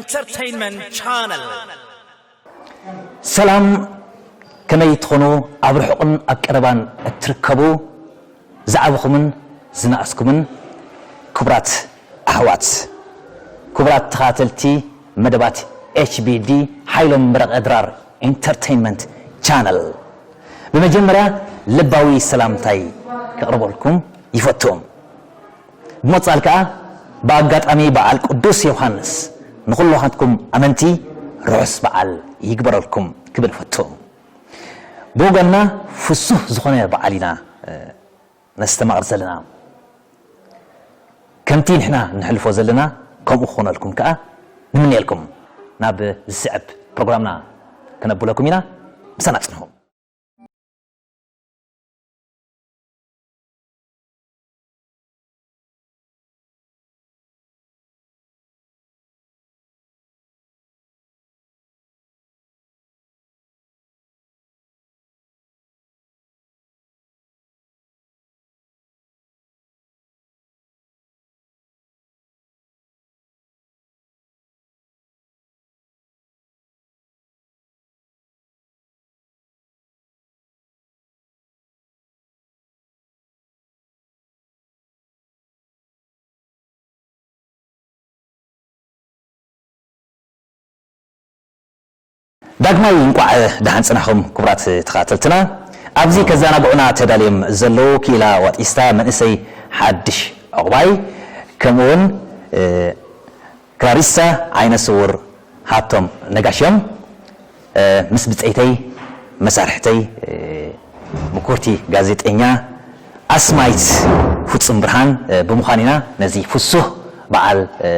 Entertainment Channel. ሰላም፣ ከመይ ትኾኑ? ኣብ ርሑቕን ኣብ ቀረባን እትርከቡ ዝዓበኹምን ዝነኣስኩምን ክቡራት ኣሕዋት፣ ክቡራት ተኸታተልቲ መደባት ኤች ቢ ዲ ሓይሎም ምረቐ ድራር ኢንተርቴይንመንት ቻነል፣ ብመጀመርያ ልባዊ ሰላምታይ ከቕርበልኩም ይፈቱ። ብምቕጻል ከኣ ብኣጋጣሚ በዓል ቅዱስ ዮሃንስ ንኹልኻትኩም ኣመንቲ ርሑስ በዓል ይግበረልኩም ክብል ፈቱ። ብወገንና ፍሱህ ዝኾነ በዓል ኢና፣ እ፣ ነስተማቕር ዘለና። ከምቲ ንሕና ንሕልፎ ዘለና ከምኡ ክኾነልኩም ከኣ ንምነየልኩም። ናብ ዝስዕብ ፕሮግራምና ክነብለኩም ኢና። ምሳና ጽንሑ። ዳግማይ እንቋዕ ደሓን ጽናሕኩም ክቡራት ተኸታተልትና። ኣብዚ ከዘናግዑና ተዳልዮም ዘለዉ ክኢላ ዋጢስታ መንእሰይ ሓድሽ ዕቑባይ፣ ከምኡውን፣ እ፣ ክራሪስታ ዓይነ ስውር ሃብቶም ነጋሽ እዮም። እ፣ ምስ ብጸይተይ፣ መሳርሕተይ፣ እ፣ ምኩርቲ ጋዜጠኛ ኣስማይት ፍጹም ብርሃን፣ እ፣ ብምዃን ኢና ነዚ ፍሱህ በዓል፣ እ፣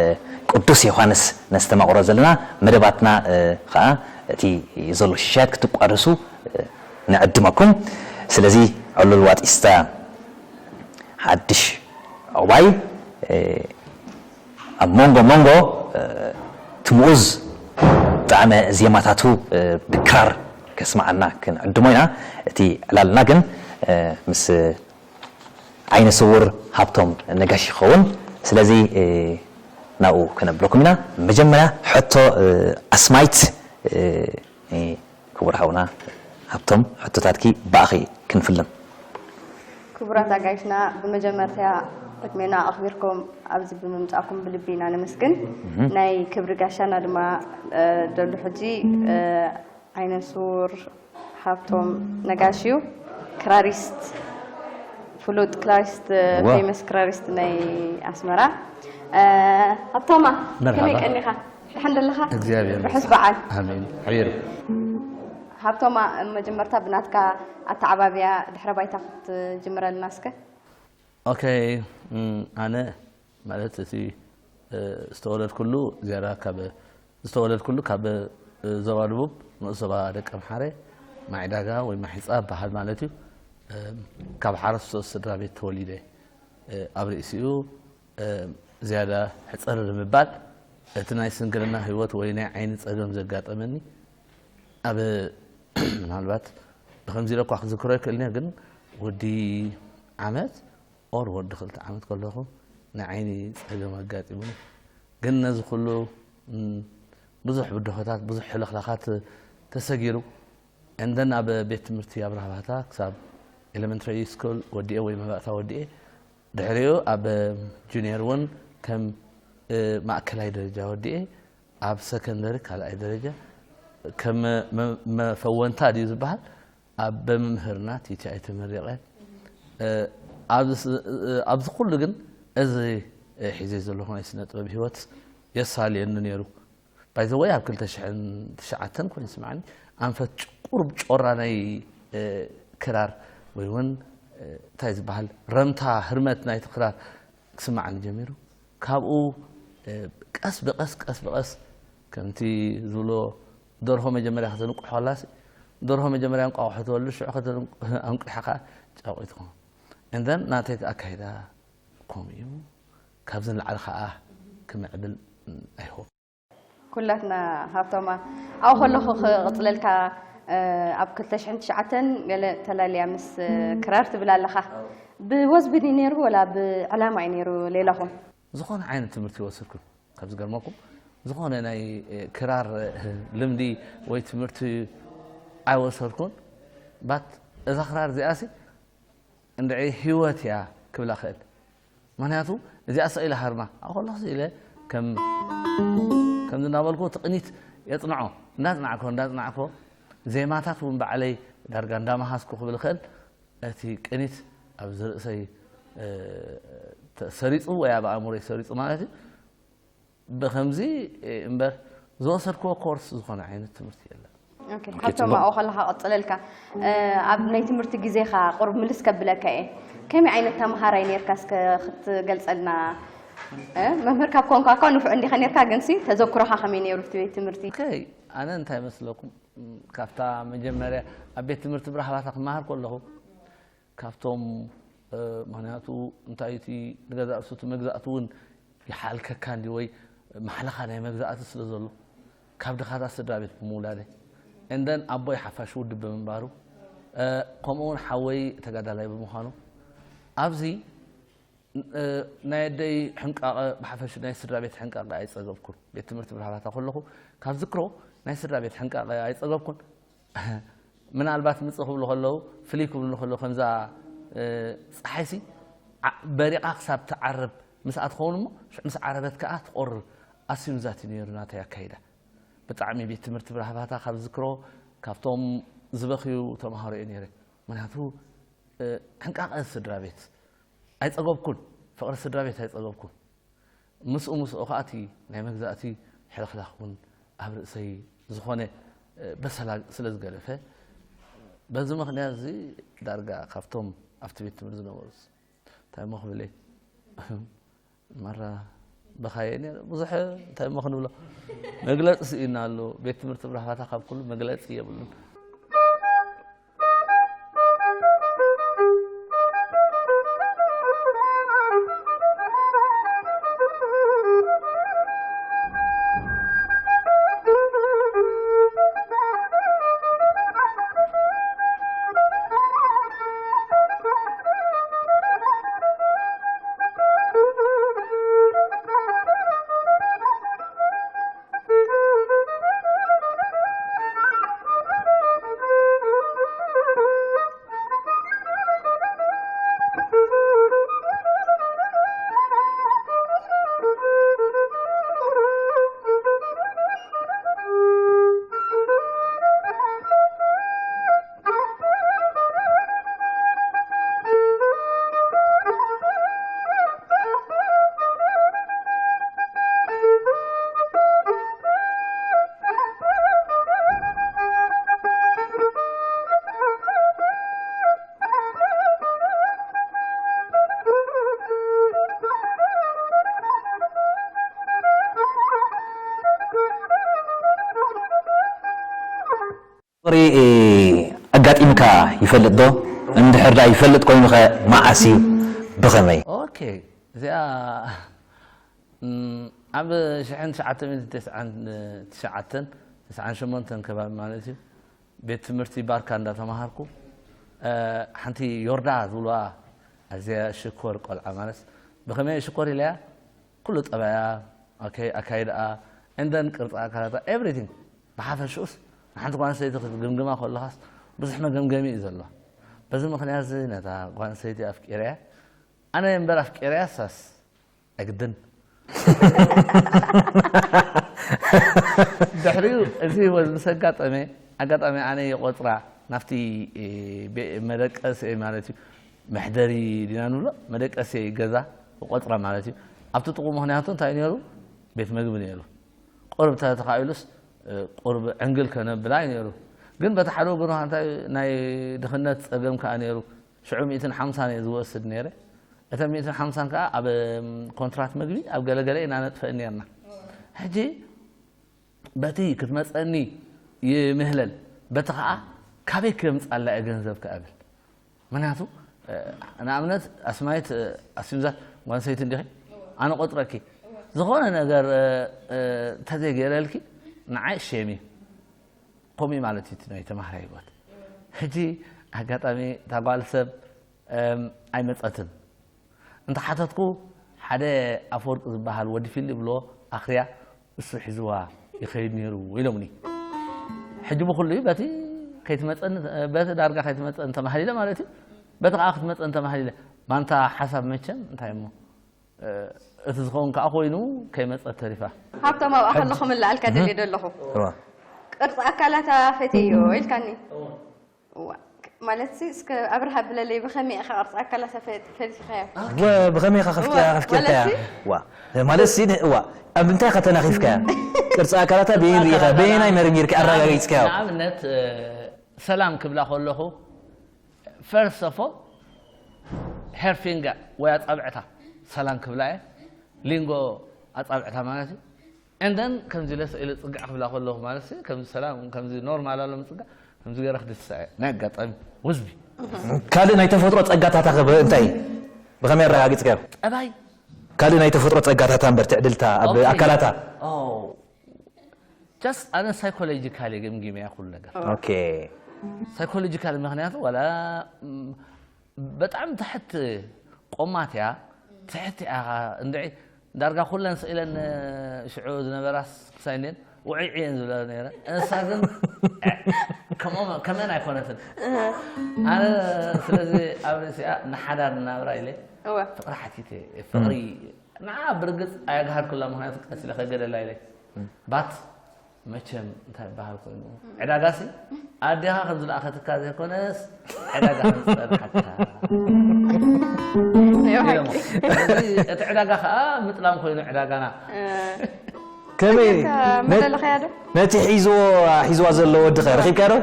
ቅዱስ ዮሃንስ ነስተማቕሮ ዘለና። መደባትና፣ እ፣ ኸኣ እቲ ዘሎ ሽሻያት ክትቋደሱ፣ እ፣ ንዕድመኩም። ስለዚ ዕሉል ዋጢስታ ሓድሽ ዕቑባይ፣ እ፣ ኣብ መንጎ መንጎ፣ እ፣ ትምኡዝ ጣዕመ ዜማታቱ፣ እ፣ ብክራር ከስምዓና ክንዕድሞ ኢና። እቲ ዕላልና ግን፣ እ፣ ምስ ዓይነ ስውር ሃብቶም ነጋሽ ይኸውን። ስለዚ፣ እ፣ ናብኡ ከነብለኩም ኢና። መጀመርያ ሕቶ፣ እ፣ ኣስማይት፣ እ፣ እ፣ ክቡር ሓውና ሃብቶም፣ ሕቶታትኪ ብኣኺ ክንፍልን። ክቡራት ኣጋይሽና፣ ብመጀመርታ ዕድሜና ኣኽቢርኩም ኣብዚ ብምምጻእኩም ብልቢ ኢና ነመስግን። ናይ ክብሪ ጋሻና ድማ፣ እ፣ ደሉ ሕጂ፣ እ፣ ዓይነ ስውር ሃብቶም ነጋሽ እዩ። ክራሪስት፣ ፍሉጥ ክራሪስት፣ እዋ። ፌመስ ክራሪስት ናይ ኣስመራ። እ፣ ሃብቶማ፣ መርሓባ። ከመይ ቀኒኻ? ደሓን ደለኻ? እግዚኣብሔር ርሑስ ይመስገን። በዓል። ኣሜን። ሓቢሩ። ሃብቶማ፣ መጀመርታ ብናትካ ኣተዓባብያ ድሕረ ባይታ ክትጅምረልና እስከ። ኦኬ፣ እም፣ ኣነ ማለት እቲ፣ እ፣ ዝተወለድኩሉ ዝያዳ ካብ፣ ዝተወለድኩሉ ካብ፣ እ፣ ዞባ ደቡብ፣ ንኡስ ዞባ ደቀምሓረ፣ ማዒዳጋ ወይ ማሒጻ በሃል ማለት እዩ። እ፣ ካብ ሓረስቶት ስድራ ቤት ተወሊደ፣ እ፣ ኣብ ርእሲኡ፣ እ፣ ዝያዳ ሕጽር ንምባል፣ እቲ ናይ ስንክልና ህይወት ወይ ናይ ዓይኒ ጸገም ዘጋጠመኒ፣ ኣብ ምናልባት ብኸምዚ ኢለ እኳ ክዝክሮ ይክእልኒ፣ ግን ወዲ ዓመት ኦር ወዲ ክልተ ዓመት ከለኹ ንዓይኒ ጸገም ኣጋጢሙኒ። ግን ነዚ ኩሉ፣ ም፣ ብዙሕ ብድሆታት፣ ብዙሕ ሕልኽላኻት ተሰጊሩ። And then ኣብ ቤት ትምህርቲ ኣብርሃ ባህታ ክሳብ ኤሌመንተሪ ስኩል ወዲኤ ወይ መባእታ ወዲኤ፣ ድሕሪኡ ኣብ ጁኒየር እውን ከም፣ እ፣ ማእከላይ ደረጃ ወዲኤ፣ ኣብ ሰከንደሪ ካልኣይ ደረጃ ከም መ-፣ መፈወንታ ድዩ ዝበሃል፣ ኣብ በምምህርና ቲ ቲ ኣይ ተመሪቐ። እ፣ ኣብዚ ስ-፣ እ፣ ኣብዚ ኩሉ ግን እዚ፣ እ፣ ሒዘ ዘለኹ ናይ ስነ ጥበብ ህይወት የሳልየኒ ነይሩ። ባይ ዘ ወይ ኣብ ክልተ ሽሕን ትሽዓተን ኮይኑ ይስምዓኒ፣ ኣንፈት ቁሩብ ጮራ ናይ፣ እ፣ ክራር ወይ እውን፣ እ፣ እንታይ ዝበሃል ረምታ ህርመት ናይቲ ክራር ክስምዓኒ ጀሚሩ። ካብኡ፣ እ፣ ቀስ ብቐስ፣ ቀስ ብቐስ ከምቲ ዝብሎ ደርሆ መጀመርያ ከተንቁሖላስ፣ ደርሆ መጀመርያ እንቋቑሖ ትወልድ፣ ሽዑ ከተን-፣ ኣንቂሓ ከኣ ጫቑ ትኸውን። And then ናተይ ኣካይዳ ከምኡ እዩ። ካብዚ ንላዕሊ ከኣ ክምዕብል፣ ም፣ I hope። ኩላትና ሃብቶማ፣ ኣብኡ ከለኹ ክቕጽለልካ፣ እ፣ ኣብ ክልተ ሽሕን ትሽዓተን ገለ ተላልያ ምስ፣ እ፣ ክራር ትብል ኣለኻ። ብወዝቢ ድዩ ነይሩ ወላ ብዕላማ እዩ ነይሩ ሌላኹም? ዝኾነ ዓይነት ትምህርቲ ይወሰድኩ። ካብ ዝገርመኩም፣ ዝኾነ ናይ ክራር ልምዲ ወይ ትምህርቲ ኣይወሰድኩን። ባት እዛ ክራር እዚኣሲ እንድዒ ህይወት እያ ክብላ ክእል። ምክንያቱ እዚኣ ሰቕ ኢለ ሃርማ ኣብኡ ከለኹ ኢለ ከም ከምዚ እናበልኩ ትቕኒት የጽንዖ፣ እንዳጽናዕኮ እንዳጽናዕኮ ዜማታት እውን ባዕለይ ዳርጋ እንዳመሃዝኩ ክብል ክእል። እቲ ቅኒት ኣብዚ ርእሰይ ሰሪጹ ወይ ኣብ ኣእምሮይ ሰሪጹ ማለት እዩ። ብኸምዚ እምበር ዝወሰድክዎ ኮርስ ዝኾነ ዓይነት ትምህርቲ የለን። ካብቶም ኣብኡ ከለካ ቀፅለልካ ኣብ ናይ ትምህርቲ ግዜኻ ቁርብ ምልስ ከብለካ እየ። ከመይ ዓይነት ተምሃራይ ነርካ እስከ ክትገልፀልና? መምህር ካብ ኮንካ እኳ ንፉዕ እንዲኻ ነርካ፣ ግንሲ ተዘክሮኻ ከመይ ነይሩ እቲ ቤት ትምህርቲ? ኣነ እንታይ መስለኩም፣ ካብታ መጀመርያ ኣብ ቤት ትምህርቲ ብራህባታ ክመሃር ከለኹ ካብቶም ምክንያቱ እንታይ እቲ ንገዛእ ርእሱ እቲ መግዛእቲ እውን ይሓልከካ እንዲ ወይ ማሕለኻ ናይ መግዛእቲ ስለ ዘሎ ካብ ድኻታት ስድራ ቤት ብምውላደ እንደን ኣቦይ ሓፋሽ ውድብ ብምንባሩ ከምኡ እውን ሓወይ ተጋዳላይ ብምዃኑ ኣብዚ ናይ ኣደይ ሕንቃቐ ብሓፈሽ ናይ ስድራ ቤት ሕንቃቐ ኣይፀገብኩን። ቤት ትምህርቲ ብራህባታ ከለኹ ካብ ዝክሮ ናይ ስድራ ቤት ሕንቃቐ ኣይፀገብኩን። ምናልባት ምፅእ ክብሉ ከለዉ ፍልይ ክብሉ ከለዉ ከምዛ ፀሓይሲ በሪቓ ክሳብ ትዓርብ ምስኣ ትኸውን እሞ ሽዑ ምስ ዓረበት ከዓ ትቆርብ። ኣስዩ ዛት ነይሩ ናተይ ኣካይዳ። ብጣዕሚ ቤት ትምህርቲ ብራህባታ ካብ ዝክሮ ካብቶም ዝበኽዩ ተምሃሮ እየ ነይረ። ምክንያቱ ሕንቃቐ ስድራ ቤት ኣይፀገብኩን፣ ፍቕሪ ስድራ ቤት ኣይፀገብኩን። ምስኡ ምስኡ ከዓ እቲ ናይ መግዛእቲ ሕልኽላኽ እውን ኣብ ርእሰይ ዝኾነ በሰላ ስለ ዝገደፈ በዚ ምኽንያት እዚ ዳርጋ ካብቶም ኣብቲ ቤት ትምህርቲ ዝነበሩ እንታይ እሞ ክብል እየ ማራ በኻየ ነይረ። ብዙሕ እንታይ እሞ ክንብሎ መግለፂ ስኢና ኣሎ። ቤት ትምህርቲ ብራህባታ ካብ ኩሉ መግለፂ የብሉን። ፍቕሪ ኣጋጢምካ ይፈልጥ ዶ? እንድሕር ደኣ ይፈልጥ ኮይኑ ኸ መዓስ እዩ? ብኸመይ? ኦኬ፣ እዚኣ እም፣ ኣብ ሽሕን ትሽዓተ ሚእትን ተስዓን ትሽዓተን፣ ተስዓን ሸሞንተን ከባቢ ማለት እዩ፣ ቤት ትምህርቲ ባርካ እንዳተምሃርኩ፣ እ፣ ሓንቲ ዮርዳ ዝብልዋ ኣዝያ ሽኮር ቆልዓ ማለት፣ ብኸመይ ሽኮር ኢለያ? ኩሉ ጠባያ፣ ኦኬ፣ ኣካይዳኣ፣ እንደን ቅርጺ ኣካላታ፣ ኤቭሪቲንግ። ብሓፈሽኡስ ንሓንቲ ጓል ኣንስተይቲ ክትግምግማ ከለኻስ ብዙሕ መገምገሚ እዩ ዘሎ። በዚ ምኽንያት እዚ ነታ ጓል ኣንስተይቲ ኣፍቂረያ። ኣነ እምበር ኣፍቂረያ ሳስ ኣይግድን። ድሕሪኡ እዚ ህይወት ምስ ኣጋጠመ ኣጋጣሚ ኣነ ይቆፅራ ናብቲ መደቀሲ ማለት እዩ መሕደሪ ዲና ንብሎ መደቀሲ ገዛ ይቆፅራ ማለት እዩ። ኣብቲ ጥቑ ምክንያቱ እንታይ ነይሩ? ቤት መግቢ ነይሩ። ቁርብ ተተኻኢሉስ ቁርብ ዕንግል ከነብላ እዩ ነይሩ። ግን በቲ ሓደ ወገኑ እንታይ ናይ ድኽነት ፀገም ከዓ ነይሩ። ሽዑ ሚእትን ሓምሳን እየ ዝወስድ ነይረ። እተን ሚእትን ሓምሳን ከዓ ኣብ ኮንትራት መግቢ ኣብ ገለገለ ኢና ነጥፈእን ነርና። ሕጂ በቲ ክትመፀኒ ይምህለል በቲ ከዓ ካበይ ክምፃላ እየ ገንዘብ ክኣብል ምክንያቱ ንኣብነት ኣስማይት ኣስምዛት ጓንሰይቲ እንዲኺ ኣነ ቆፅረኪ ዝኾነ ነገር ተዘይገይረልኪ ንዓይ ሸም እዩ ከምኡ ማለት እዩ ናይ ተማሃራይ ህይወት ሕጂ ኣጋጣሚ እታ ጓል ሰብ ኣይመፀትን እንተሓተትኩ ሓደ ኣፈወርቂ ዝበሃል ወዲ ፊሊ ብሎ ኣኽርያ እሱ ሒዝዋ ይኸይድ ነይሩ ኢሎምኒ። ሕጂ ብኹሉ እዩ በቲ ከይትመፀኒ በቲ ዳርጋ ከይትመፀኒ ተማህሊለ ማለት እዩ። በቲ ከዓ ክትመፀኒ ተማህሊለ ማንታ ሓሳብ መቸም እንታይ እሞ እቲ ዝኸውን ከዓ ኮይኑ ከይመፀት ተሪፋ። ሃብቶም ኣብኣ ከለኹ ምለኣልካ ደልየ ደለኹ። ቅርፂ ኣካላታ ፈትየዮ ኢልካኒ። እዋ ማለት ሲ እስከ ኣብርሃ ብለለይ ብኸመይ ኢኻ ቅርፂ ኣካላታ ፈሊጥካዮ? ብኸመይ ኢኻ ከፍትያ ከፍትያካያ? ዋ ማለት ሲ ዋ ኣብ እንታይ ኢኻ ተናኺፍካያ? ቅርፂ ኣካላታ በየን ርኢኻ በየናይ መርሚርካ ኣረጋጊፅካዮ? ንኣብነት ሰላም ክብላ ከለኹ first of all her finger ወይ ኣፃብዕታ ሰላም ክብላ እየ። ሊንጎ ኣፃብዕታ ማለት እዩ። And then ከምዚ ኢለ ስኢለ ፅጋዕ ክብላ ከለኹ ማለት ሲ ከምዚ ሰላም ከምዚ ኖርማል ኣሎ ምፅጋዕ ከምዚ ገይረ ክድስሳ እየ። ናይ ኣጋጣሚ ውዝቢ ካልእ ናይ ተፈጥሮ ፀጋታታ ከ እንታይ እዩ? ብኸመይ ኣረጋጊፅካዮ? ጠባይ ካልእ ናይ ተፈጥሮ ፀጋታታ እምበር ትዕድልታ ኣብ ኣካላታ just ኣነ ሳይኮሎጂካል እየ ገምጊመያ ኩሉ ነገር። ኦኬ ሳይኮሎጂካል ምክንያቱ ዋላ በጣዕሚ ትሕት ቆማት እያ ትሕት እያ እንድዒ ዳርጋ ኩለን ስኢለን ሽዑ ዝነበራስ ክሳይ እንድን ውዒዕ እየን ዝብላ ነረ እንሳ ግን ከምኦመን ኣይኮነትን ኣነ ስለዚ ኣብ ርእሲኣ ንሓዳር እናብራ ኢለ እወ ፍቅሪ ሓቲተ ፍቅሪ ንዓ ብርግፅ ኣየግሃድኩላ ምክንያቱ ቀስ ኢለ ከገደላ ኢለ ባት መቸም እንታይ ይበሃል ኮይኑ ዕዳጋሲ ኣዴኻ ከም ዝለኣኸትካ ዘይኮነስ ዕዳጋ ከም ዝፀንሓካ ኢሎሞ። ስለዚ እቲ ዕዳጋ ከዓ ምጥላም ኮይኑ ዕዳጋና ከመይ መለለኸያ ዶ ነቲ ሒዝዎ ሒዝዋ ዘሎ ወዲ ኸ ረኺብካዮ ዶ?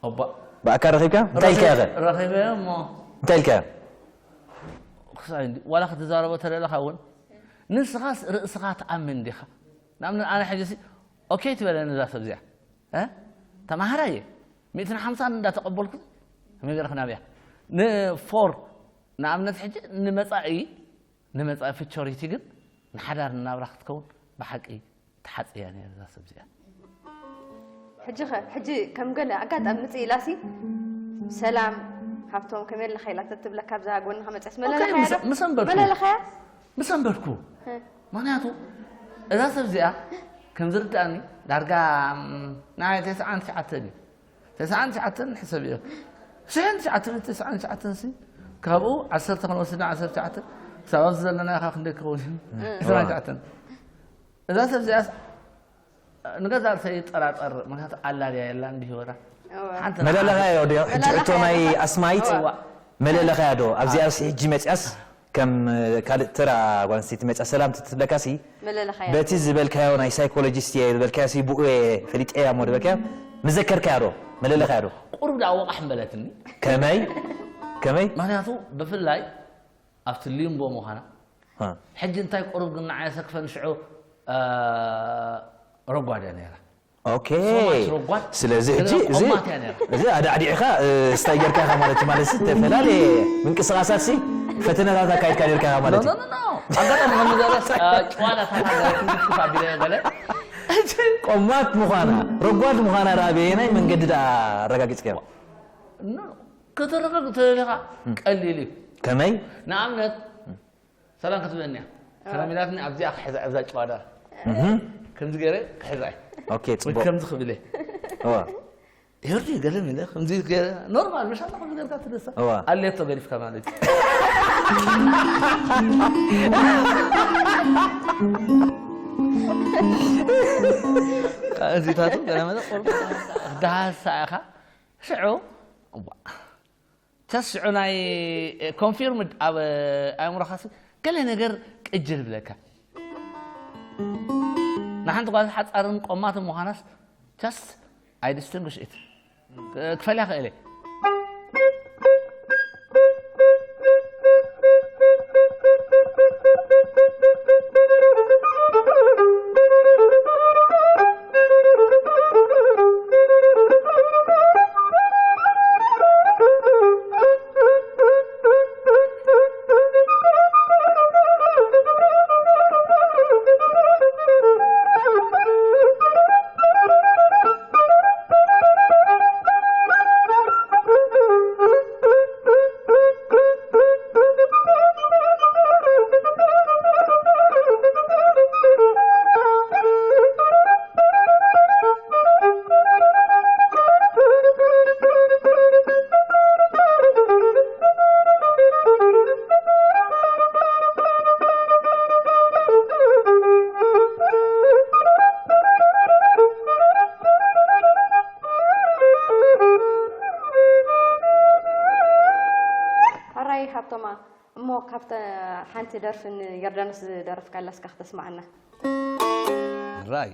እባ ብኣካል ረኺብካ እንታይ ኢልካዮ ኸ? ረኺበ እሞ እንታይ ኢልካዮ? ክሳይ እንዲ ዋላ ክትዛረቦ ተደለኻ እውን ንስኻስ ርእስኻ ትኣምን ዲኻ? ንኣብነት ኣነ ሕጂ ሲ ኦኬ ትበለኒ እዛ ሰብ እዚኣ እ? ተማሃራይ እየ ሚእትን ሓምሳን እንዳተቐበልኩ ከመይ ገይረ ክናብያ ንፎር ንኣብነት ሕጂ ንመፃኢ ንመፃኢ ፍቸሪቲ ግን ንሓዳር ናብራ ክትከውን ብሓቂ ተሓፅያ ነይረ እዛ ሰብ እዚኣ ሕጂ ኸ ሕጂ ከም ገለ ኣጋጣሚ ምጽእ ኢላሲ ሰላም ሃብቶም ከመይ ኣለኻ ኢላ ተትብለካ ኣብዛ ጎንኻ መፅያስ መለለኸያ ዶ? ምስ ኣንበርኩ መለለኸያ ምስ ኣንበርኩ ምክንያቱ እዛ ሰብ እዚኣ ከም ዝርዳእኒ ዳርጋ ናይ ተስዓን ትሽዓተን እዩ ተስዓን ትሽዓተን ንሕሰብ እዮ ሽሕን ትሽዓተ ሚእቲ ተስዓን ትሽዓተን ሲ ካብኡ ዓሰርተ ክንወስድ ዓሰርተ ትሽዓተ ክሳብ ኣብዚ ዘለና ኢኻ ክንደይ ክኸውን እዩ ዕስራን ትሽዓተን እዛ ሰብ እዚኣስ ንገዛ ርእሰይ ይጠራጠር ምክንያቱ ኣላልያ የላን ብሂወታ ሓንቲ መለለኻዮ ዶ ሕጂ ሕቶ ናይ ኣስማይት እዋ። መለለኻያ ዶ ኣብዚኣስ ሕጂ መፅያስ ከም ካልእ ተራ ጓል ኣንስተይቲ መፅያ ሰላም ትትብለካሲ መለለኻያ በቲ ዝበልካዮ ናይ ሳይኮሎጂስት እየ ዝበልካዮ ሲ ብኡ እየ ፈሊጠያ እሞ ዝበልካዮ ምዘከርካያ ዶ መለለኻያ ዶ ቁሩብ ደኣ ወቃሕ ምበለትኒ ከመይ ከመይ ምክንያቱ ብፍላይ ኣብቲ ሊምቦ ምዃና እ። ሕጂ እንታይ ቁሩብ ግን ንዓይ ዘሰክፈኒ ሽዑ እ፣ ረጓድ እያ ነይራ ኦኬ so much ረጓድ ስለዚ ሕጂ እዚ ቆማት እያ ነይራ እዚ ኣዳዕዲዕኻ እ፣ ስታይ ጌርካ ኢኻ ማለት እዩ ማለት ሲ ዝተፈላለየ ምንቅስቃሳት ሲ ፈተነታት ኣካይድካ ጌርካ ኢኻ ማለት እዩ ኣጋጣሚ ከምዘረስ ጨዋዳታት ሃገረ ክንድኩፍ ኣቢለ ገለ ቆማት ምዃና ረጓድ ምዃና ደኣ በየናይ መንገዲ ደኣ ኣረጋጊፅካዮ ከተረጋግፅ ተደሊኻ ቀሊል እዩ ከመይ ንኣብነት ሰላም ክትብለኒ እያ ሰላም ኢላትኒ ኣብዚኣ ክሕዛ ኣብዛ ጨዋዳ ከምዚ ገይረ ክሕዛ እየ ኦኬ ወይ ፅቡቅ ከምዚ ክብል እየ እዋ ሄርዲ ገለም ኢለ ከምዚ ገይረ ኖርማል መሻ ከምዚ ገርካ ትደሳ እዋ ኣሌቶ ገዲፍካ ማለት እዩ እዚታቱ ገለ መለ ቁርብ ዳሃሳ ኢኻ ሽዑ እዋ ተስዑ ናይ ኮንፊርምድ ኣብ ኣእምሮኻሲ ገለ ነገር ቅጅል ብለካ ንሓንቲ ጓል ሓፃርን ቆማትን ምዃናስ just I distinguish it ክፈልያ ክእል ቶማ፣ እሞ ካብተ ሓንቲ ደርፊ ንዮርዳኖስ ዝደረፍካላ እስካ ክተስማዓና። ራይ።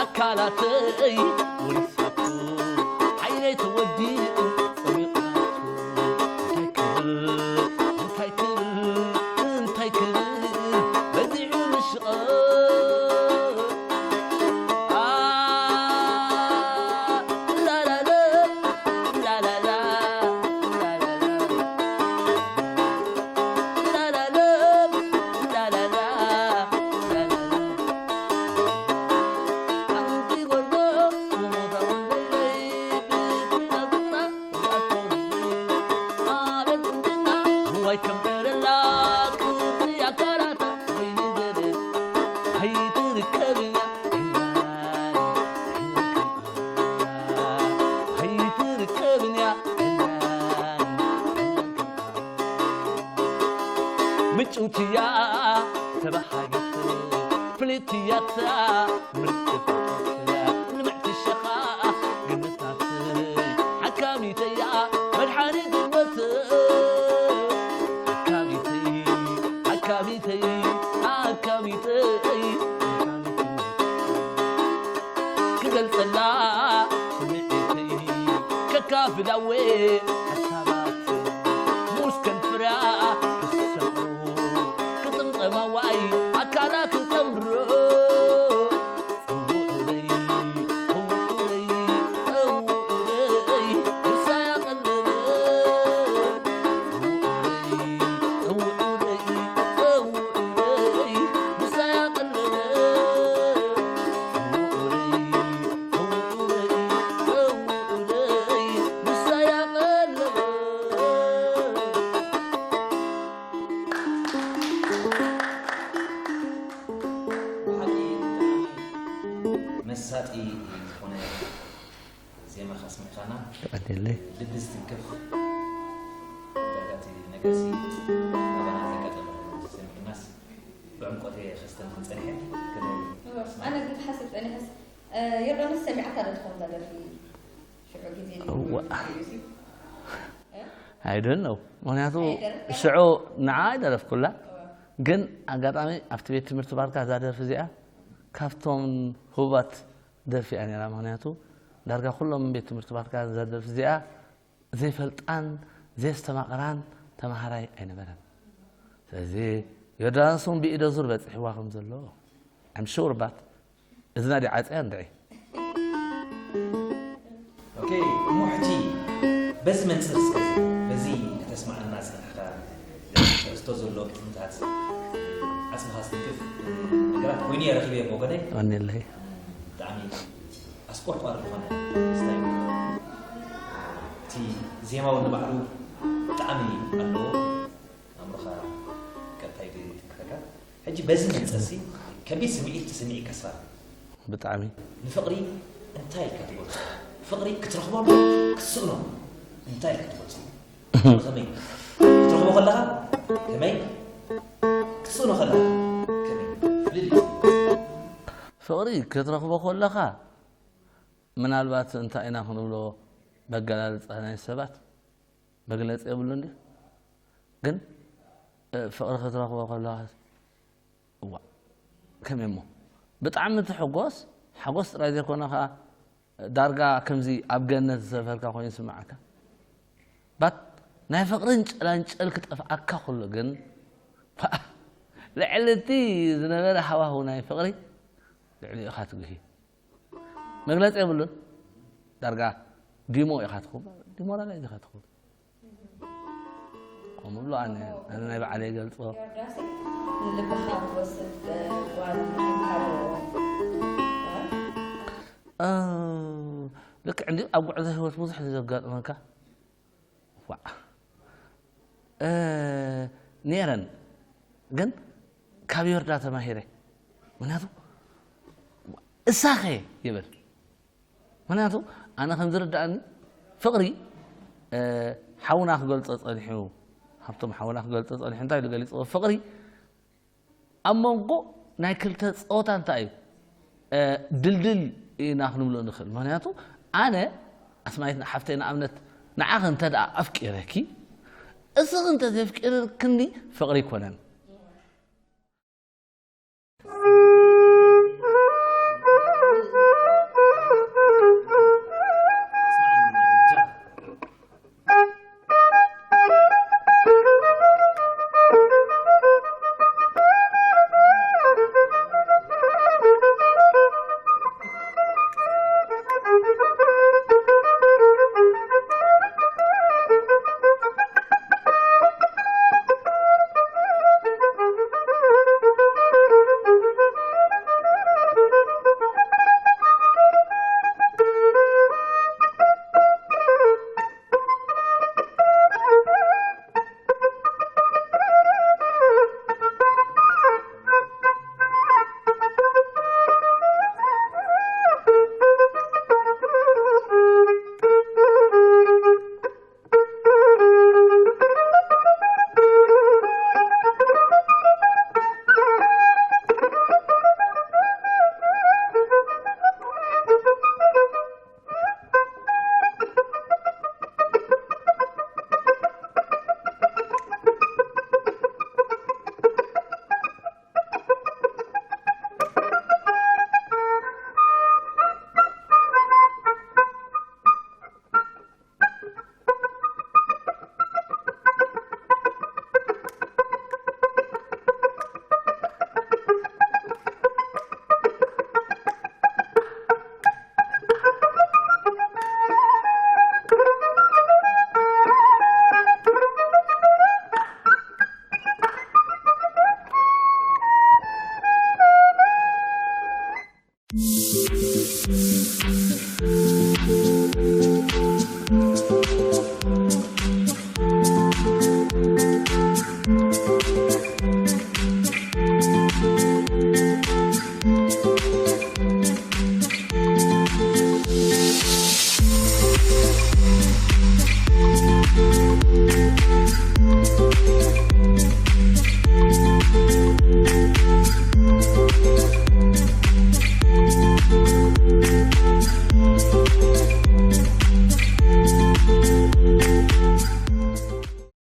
ኣካላተይ ወይሳቱ ዓይነይ ተወዲኡ ጸሚቓቱ እንታይ ክብል እንታይ ክብል እንታይ ክብል በዚሑ ምሽቐ ኣይትርከብን እያ ምጭውትያ ተባሃጊት ፍልትያታ ምርጥፍያ ንምዕቲ ሸኻ ግምታት ሓካሚተያ መድሓኒ ግመት ሓካሚተይ ሓካሚተይ ሓካሚተይ ክገልጸላ ስምዒተይ ከካፍላወ ሓሳባት ሙስ ከንፍራ ክሰምዑ ክጥምጠማዋይ ኣካላ ክንጠምሮ መሳጢ ዝኾነ ዜማ ካስሚዕካና የቐንየለይ። ልቢ ዝትንክፍ ዳርጋ እቲ ነገርሲ ናባና ዘጋጠመ ኮይኑ ተሰሚዑናስ ብዕምቆት እየ ከስተንትን ጸኒሐ። ከመይ? ኣነ ግን ክሓስብ ጸኒሐስ፣ እ፣ ዮርዳኖስ ሰሚዓታ ዶ ትኸውን እዛ ደርፊ? ሽዑ ግዜ ድዩ? እዋ። እ? I don't know። ምኽንያቱ ኣይደረፍካን? ሽዑ ንዓ ኣይደረፍኩላ። እዋ። ግን ኣጋጣሚ ኣብቲ ቤት ትምህርቲ ባርካ እዛ ደርፊ እዚኣ ካብቶም ህቡባት ደርፊ እያ ነይራ። ምኽንያቱ ዳርጋ ኩሎም ቤት ትምህርቲ ባርካ እዛ ደርፊ እዚኣ ዘይፈልጣን ዘየስተማቕራን ተምሃራይ ኣይነበረን። ስለዚ ዮርዳኖስ እውን ብኢደ ዙር በፂሕዋ ከም ዘሎ I'm sure about እዝና ዲ ዓፅያ እንድዒ። ኦኬ፣ እሞ ሕጂ በዚ መንፅር እስከ በዚ ከተስማዓና ዝፀናሕካ ትሕዝቶ ዘሎ ግጥምታት ዓፅምኻ ዝትንክፍ ነገራት ኮይኑ እየ ረኺበዮ ብወገነይ። ቀንየለይ። ብጣዕሚ ኣስቆርቋሪ ዝኾነ ስታይል እዩ። እቲ ዜማ እውን ንባዕሉ ብጣዕሚ ኣለዎ። ኣእምሮኻ ቀጥታ እዩ ዝትንክፈካ። ሕጂ በዚ መንፅርሲ ከቢድ ስምዒት ተሰሚዒካ ስራ። ብጣዕሚ። ንፍቕሪ እንታይ ኢልካ ትገልጾ? ፍቕሪ ክትረኽቦ ክትስእኖ እንታይ ኢልካ ትገልጾ? ከመይ? ክትረኽቦ ከለኻ ከመይ? ክትስእኖ ከለኻ ከመይ? ፍልልይ። ፍቕሪ ክትረኽቦ ከለኻ ምናልባት እንታይ ኢና ክንብሎ በገላልጻ ናይ ሰባት መግለጺ የብሉን ድዩ? ግን፣ እ፣ ፍቕሪ ክትረኽቦ ከለኻ፣ እዋእ፣ ከመይ እሞ ብጣዕሚ ትሕጎስ፣ ሓጎስ ጥራይ ዘይኮነ ከዓ ዳርጋ ከምዚ ኣብ ገነት ዝሰፈርካ ኮይኑ ይስምዓካ። ባት ናይ ፍቕርን ጨላንጨል ክጠፍኣካ ከሎ ግን፣ ፓ፣ ልዕሊ እቲ ዝነበረ ሃዋህው ናይ ፍቕሪ ልዕሊ ኢኻ ትጉሂ። መግለጺ የብሉን። ዳርጋ ዲሞ ኢኻ ትኹን፣ ዲሞራላይዝ ኢኻ ትኹን። ከምኡ ብሎ ኣነ ኣነ ናይ ባዕለይ ይገልጾ። ዮርዳስ ንልብኻ ትወስድ ጓል ምሒንካ ዶ? እ፣ ልክዕ እንዲ ኣብ ጉዕዞ ህይወት ብዙሕ እዩ ዘጋጥመካ። ዋዕ እ፣ ነይረን ግን ካብ ዮርዳ ተማሂረ። ምክንያቱ እሳኸ ይብል። ምክንያቱ ኣነ ከም ዝርዳእኒ ፍቕሪ እ፣ ሓውና ክገልጾ ጸኒሑ፣ ሃብቶም ሓውና ክገልጾ ጸኒሑ እንታይ ኢሉ ገሊጽዎ? ፍቕሪ ኣብ መንጎ ናይ ክልተ ጸወታ እንታይ እዩ? እ፣ ድልድል ኢና ክንብሎ ንኽእል። ምክንያቱ ኣነ ኣስማይት ሓፍተይ ንኣብነት ንዓኺ እንተ ደኣ ኣፍቂረኪ፣ እስኺ እንተ ዘፍቂርክኒ ፍቕሪ ኣይኮነን።